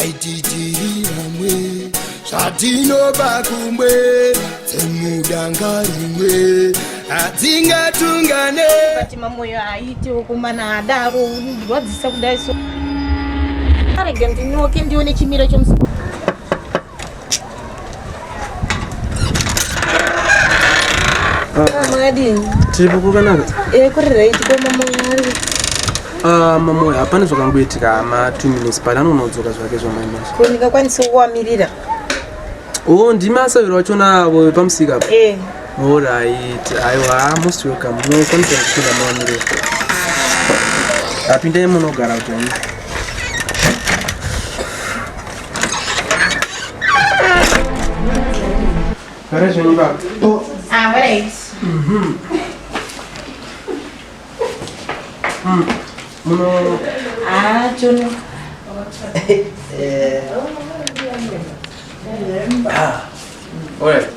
Taiti tiri vamwe zvatinoba kumwe dzemudanga rimwe hadzingatungane. But mamoyo haaite ukumana adaro undirwadzisa kudai so. Arega ndinoke ndione chimiro chomusi. Makadini? Tiripo kukanaka. Eh, kuri right ko mamoyo ari. Ah, mamoyo hapana zvakangoitika ama 2 minutes but anonodzoka zvake zvamaimanje. Ko ndingakwanisa kuwamirira? Oh, ndimi asaviro vachona avo vepamusika apa. Eh. Alright, aiwa most welcome. Munokwanisa kupinda mawamirira. Apindai munogara kuti Gara zvenyu baba. Oh. Ah, right. Muno Ah, chono. Alright.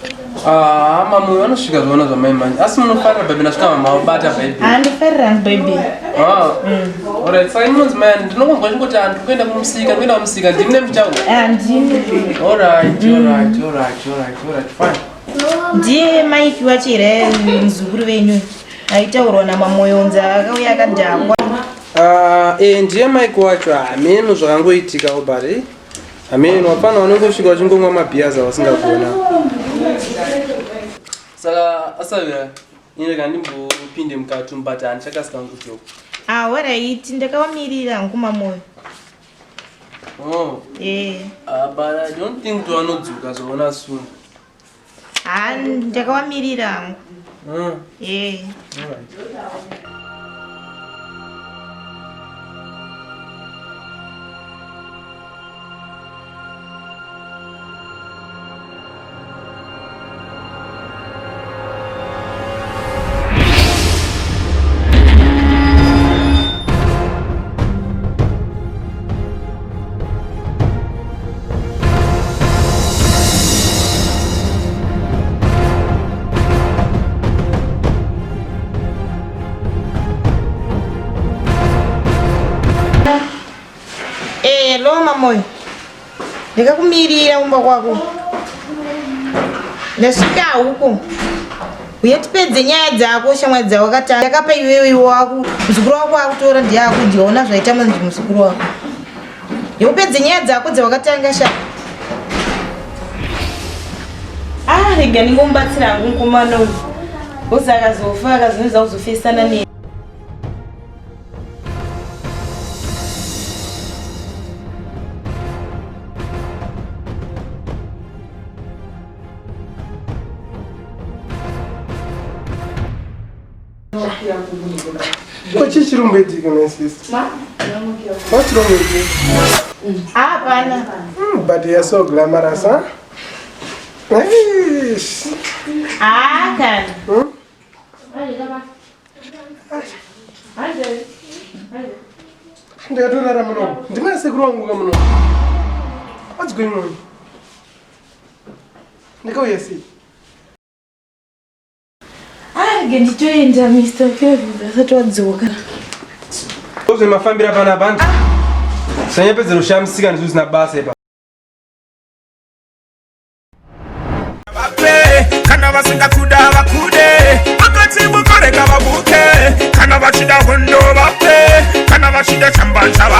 Ah, mamoyo vanosvika zvaona zvamai manje. Asi munofarira baby nasvika mama vabata baby. Ah, ndifarira hangu baby. Ah. Alright, saka munonzi mai ani? Ndinongonzwa chingoti antu kuenda kumusika, kuenda kumusika, ndimi nemuchawo. Ah, ndini. Alright, alright, alright, alright, alright, fine. Ndiye Mike wacho here muzukuru venyu aitaurwa naMamoyo unzi akauya akadhakwa. Ah, eh ndiye Mike wacho hameno zvakangoitikawo but eh hameno wapana vanongosvika vachingomwa mabhiyazi avasingagona. Saka asavira ini rega ndimbopinde mukati umu but handichakasika kudzoka. Ah, alright, ndakawamirira hangu Mamoyo. Oh. Eh. Uh, but I don't think kuti vanodzoka zvaona soon. Ah, ndakawamirira hangu. Eh. Alright. Eh, lo Mamoyo. Ndakakumirira kumba kwako. Ndasvika huko. Uye tipedze nyaya dzako shamwari dzako akatanga. Ndakapa iwewe iwe wako muzukuru wako akutora ndiye akudya ona zvaita manje muzukuru wako. Yopedze nyaya dzako dzawakatanga sha. Ah, rega ndingomubatsira hangu mukomana uyu. Hozi akazofa akazonoza kuzofesana neni. Ko chii chiri kumboitika my sister? What's wrong with you? Hapana. But you are so glamorous, huh? Eish. Ah, kana. Ndakatorara muno. Ndimai sekuru wangu ka muno. What's going on? Ndakauya sei? Ah, rega nditoenda Mr. Kevin asati wadzoka. Ndozvemafambira panapa hanti? Sanyapedzera kushamisika ndizvo zvisina basa ipa. Vape, kana vasingakuda vakude vakati mukoreka vabuke kana vachida hondo vape kana vachida chamba chava.